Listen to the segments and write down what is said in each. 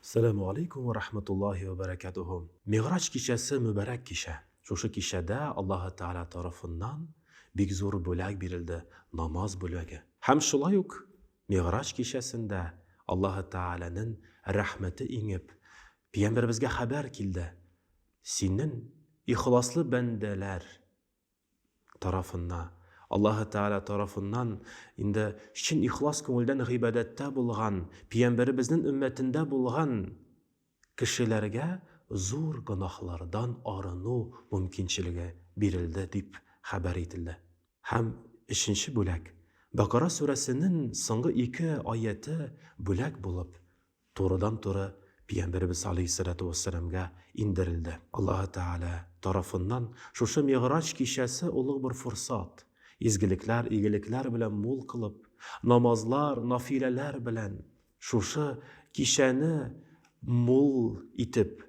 Сәламү алейкум вә рахматуллаһи вә бәрәкәтүһү. Мигъраҗ кичәсе мөбарәк кичә. Шушы кичәдә Аллаһы Тәгалә тарафыннан бик зур бүләк бирелде, намаз бүләге. Һәм шулай ук Мигъраҗ кичәсендә Аллаһы Тәгаләнен рәхмәте иңеп, Пиямбәребезгә хәбәр килде, Синен ихласлы бәндәләр, тарафынна, Аллаһы Тәгалә тарафыннан инде чын ихлас күңелдән гыйбадәттә булган, пиямбәребезнен өммәтендә булган кешеләргә зур гөнаһлардан арыну мөмкинчелеге бирелде дип хәбәр ителде. Һәм өченче бүләк, Бәкара сүрәсенен соңгы ике аяте бүләк булып, турыдан-туры Пиямбәребез алейһиссәләтү вәссәламгә иңдерелде. Аллаһы Тәгалә тарафыннан шушы Мигъраҗ кичәсе олуг бер форсат, изгелекләр, игелекләр белән мул кылып, намазлар, нафиләләр белән шушы кичәне мул итеп,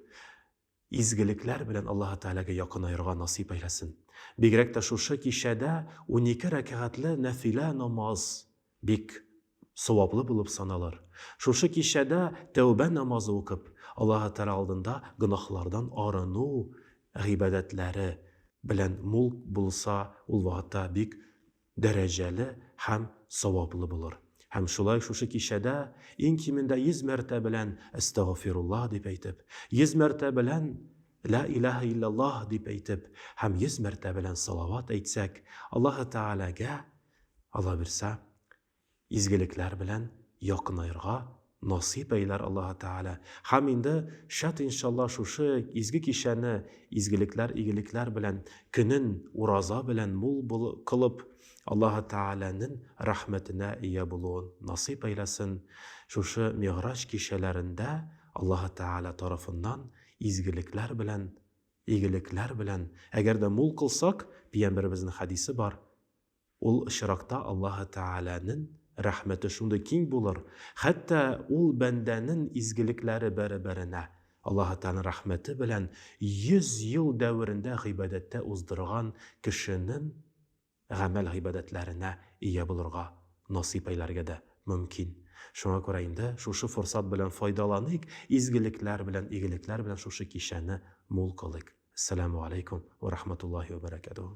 изгелекләр белән Аллаһы Тәгаләгә якынаерга насыйп әйләсен. Бигрәк тә шушы кичәдә 12 рәкәгатьле нәфилә намаз бик саваплы булып саналыр. Шушы кичәдә тәүбә намазы укып, Аллаһы Тәгалә алдында гөнаһлардан арыну гыйбадәтләре белән мул булса, ул вакытта бик дәрәҗәле һәм саваплы булыр. Һәм шулай шушы кичәдә иң кимендә 100 мәртәбәлән Әстәгъфируллаһ дип әйтеп, 100 мәртәбәлән Лә илаһә илляллаһ дип әйтеп һәм 100 мәртәбәлән салават әйтсәк, Аллаһы Тәгаләгә Алла бирсә, изгелекләр белән якынаерга насыйп әйләр Аллаһы Тәгалә. Һәм инде шәт иншалла шушы изге кичәне изгелекләр, игелекләр белән, көнен ураза белән мул кылып, Аллаһы Тәгаләнең рәхмәтенә ия булуын насыйп әйләсен. Шушы Мигъраҗ кичәләрендә Аллаһы Тәгалә тарафыннан изгелекләр белән, игелекләр белән, әгәр дә мул кылсак, Пиямбәребезнең хәдисе бар, Ул очракта Аллаһы Тәгаләнен рәхмәте шундый киң булыр, хәтта ул бәндәнен изгелекләре бәрабәренә Аллаһы Тәгаләнең рәхмәте белән 100 ел дәверендә гыйбадәттә уздырган кешенен гамәл-гыйбадәтләренә ия булырга насыйп әйләргә дә мөмкин. Шуңа күрә инде шушы форсат белән файдаланыйк, изгелекләр белән, игелекләр белән шушы кичәне мул кылыйк. Әссәләмү аләйкүм вә рахматуллаһи вә бәрәкәтүһү.